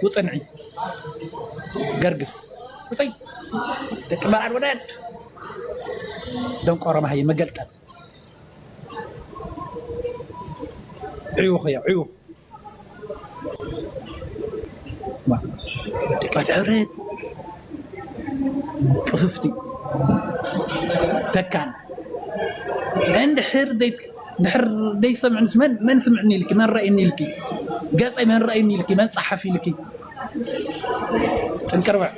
ውፅንዒ ገርግስ ውፅይ ደቂ መርዓድ ወደድ ደንቆሮ ማሃይ መገልጠል ዕዩኽ እዮ ዕዩኽ ደቂ መድሕሪ ጥፍፍቲ ተካን እንድሕር ዘይት- ድሕር ዘይሰምዕንስ መን መን ስምዕኒ ኢልኪ መን ረእኒ ኢልኪ ገፀይ መን ረእኒ ኢልኪ መን ፀሓፊ ኢልኪ ጥንቅርብዕ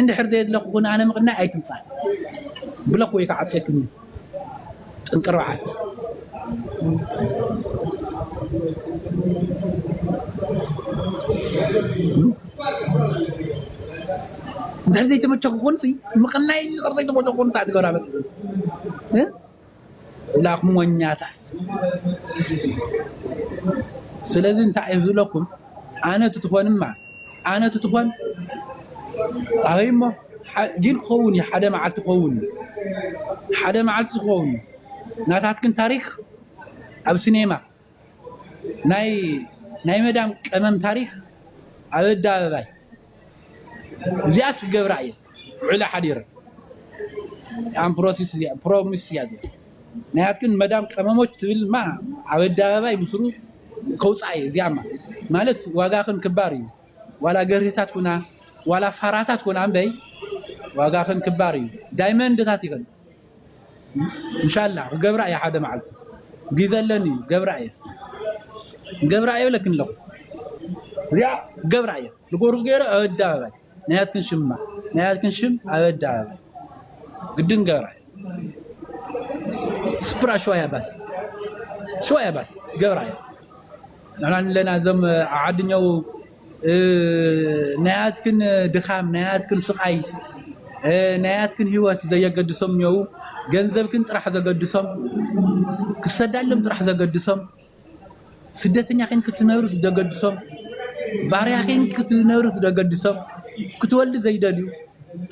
እንድሕር ዘየድለኹ ኩን ኣነ ምቕናይ ኣይትምፃእ ብለኹ ወይ ከዓ ዓፅየክኒ ጥንቅርብዓት እንድሕር ዘይተመቸኹ ኮንሲ ምቕናይ እንድሕር ዘይተመቸኹ እንታይ ትገብራ መፅእ ላኽሞኛታት ስለዚ እንታይ እዩ ዝብለኩም ኣነ ትትኾንማ ኣነ ትትኾን ኣበይ እሞ ጊል ክኸውን እዩ ሓደ መዓልቲ ክኸውን እዩ ሓደ መዓልቲ ዝኸውን እዩ ናታትክን ታሪክ ኣብ ሲኔማ ናይ ናይ መዳም ቀመም ታሪክ ኣብ ኣደባባይ እዚኣስ ክገብራ እየ ውዕለ ሓዲረ ኣም ፕሮሚስ እያ እዚኣ ናያትክን መዳም ቀመሞች ትብል ማ ኣብ ኣደባባይ ምስሩ ከውፃእ እየ እዚኣማ ማለት ዋጋኽን ክባር እዩ ዋላ ገርህታት ኩና ዋላ ፋራታት ኩና እምበይ ዋጋኽን ክባር እዩ ዳይመንድታት ይኽን እንሻላ ክገብራ እየ ሓደ መዓልቲ ግዜ ኣለኒ ገብራ እየ ገብራ እየ ብለክን ኣለኹ እዚኣ ገብራ እየ ንጎርዝ ገይረ ኣብ ኣደባባይ ናያትክን ሽማ ናያትክን ሽም ኣብ ኣደባባይ ግድን ገብራ እየ ስፕራ ሽዋያ ባስ ሽዋያ ባስ ገብራ እየ ንሕና ንለና እዞም ዓድኛው ናያትክን ድኻም ናያትክን ስቃይ ናያትክን ህይወት ዘየገድሶም እኒው ገንዘብክን ጥራሕ ዘገድሶም ክሰዳሎም ጥራሕ ዘገድሶም ስደተኛ ኸን ክትነብር ዘገድሶም ባርያ ኸን ክትነብር ዘገድሶም ክትወልድ ዘይደልዩ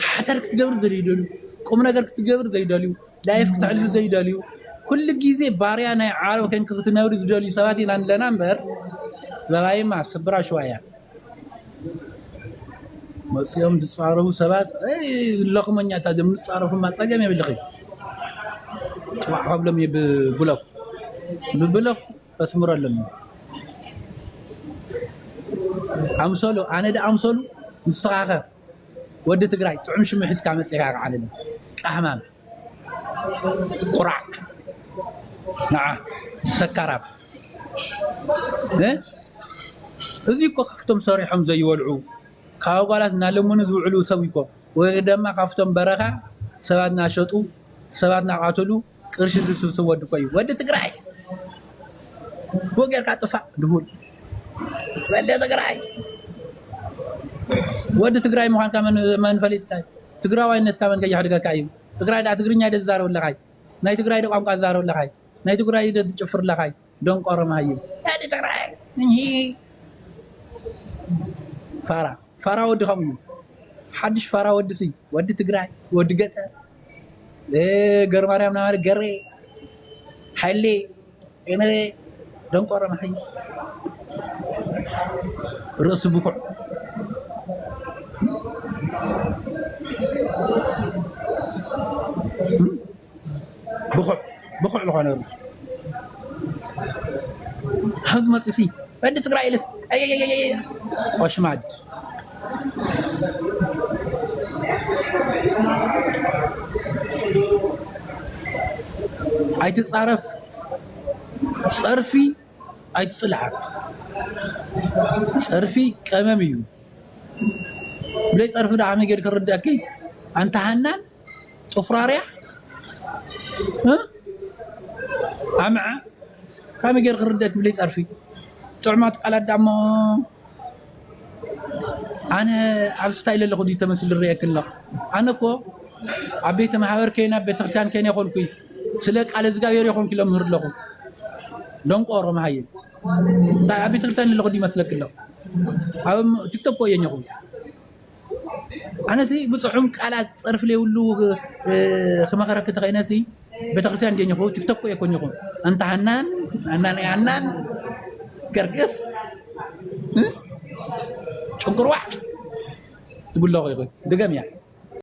ሓዳር ክትገብር ዘይደልዩ ቁም ነገር ክትገብር ዘይደልዩ ላይፍ ክተዕልፍ ዘይደልዩ ኩሉ ግዜ ባርያ ናይ ዓረብ ከንክ ክትነብር ዝደልዩ ሰባት ኢና ንለና እምበር በባይማ ስብራ ሽዋያ መፅኦም ዝፃረፉ ሰባት ለኽመኛ እታ ጀም ዝፃረፉማ ፀገም የብልኺ ፅዋዕ ከብሎም ብብሎክ ብብሎክ ተስምረሎም ኣምሰሉ ኣነ ደ ኣምሰሉ ንስኻኸ ወዲ ትግራይ ጥዑም ሽሙ ሒዝካ መፂእካ ከዓ ንብል ቃህማም ቁራዕ ንዓ ሰካራም እ? እዚ እኮ ካብቶም ሰሪሖም ዘይበልዑ ካብ ኣጓላት እናለምኑ ዝውዕሉ ሰብ እኮ ወይ ድማ ካብቶም በረኻ ሰባት እናሸጡ ሰባት እናቃተሉ ቅርሺ ዝስብስብ ወዲ እኮ እዩ ወዲ ትግራይ ፎቅ ጌርካ ጥፋእ ድሁል ወዲ ትግራይ ወዲ ትግራይ ምዃንካ መን መን ፈሊጥካ እዩ ትግራዋይነትካ መን ከየሕድገካ እዩ ትግራይ ዳ ትግርኛ ደ ትዛረብ ኣለኻይ ናይ ትግራይ ደ ቋንቋ ትዛረብ ኣለኻይ ናይ ትግራይ ደ ትጭፍር ኣለኻይ ደንቆሮ መሃይም ወዲ ትግራይ እንሂ ፋራ ፋራ ወዲ ከምኡ እዩ ሓድሽ ፋራ ወዲ ሲ ወዲ ትግራይ ወዲ ገጠር ገርማርያም ናማለ ገሬ ሓይሌ ኤነሬ ደንቆሮ መሃይም ርእሲ ብኩዕ ብኹዕ ብኹዕ ዝኾነ ሩስ ሀዝ መጽሲ በድ ትግራይ ኢልስ ቆሽማድ ኣይትጻረፍ ጸርፊ ኣይትጽልዓ ጸርፊ ቀመም እዩ ብለይ ጸርፊ ዳ ከመይ ገይር ክርዳእኪ ኣንታ ሃናን ጥፍራርያ ኣምዓ ካመይ ገይር ክርዳእኪ ብለይ ጸርፊ ጥዑማት ቃላት ዳሞ ኣነ ኣብ ስታይ ለለኹ ድዩ ተመስል ርኤክ ኣለኹ ኣነ እኮ ኣብ ቤተ ማህበር ከይነ ኣብ ቤተክርስትያን ከይነ ይኾንኩ ስለ ቃለ እግዚኣብሔር ይኾንኩ ኢሎም ምህር ኣለኹ ደንቆሮ መሃይም ኣብ ቤተክርስትያን ለለኹ ድዩ መስለክ ኣለኹ ኣብ ቲክቶክ እኮ እየን ይኹን ኣነሲ ብፅሑም ቃላት ፀርፊ ለይብሉ ክመኸረክ ተኸይነሲ ቤተክርስትያን እንዲየ ኹ ቲክቶክ እየ ኮን ይኹን እንተ ሃናን ሃናን ሃናን ገርግስ እ? ጭንቁርዋዕ ትብሎ ይኹን ድገም እያ።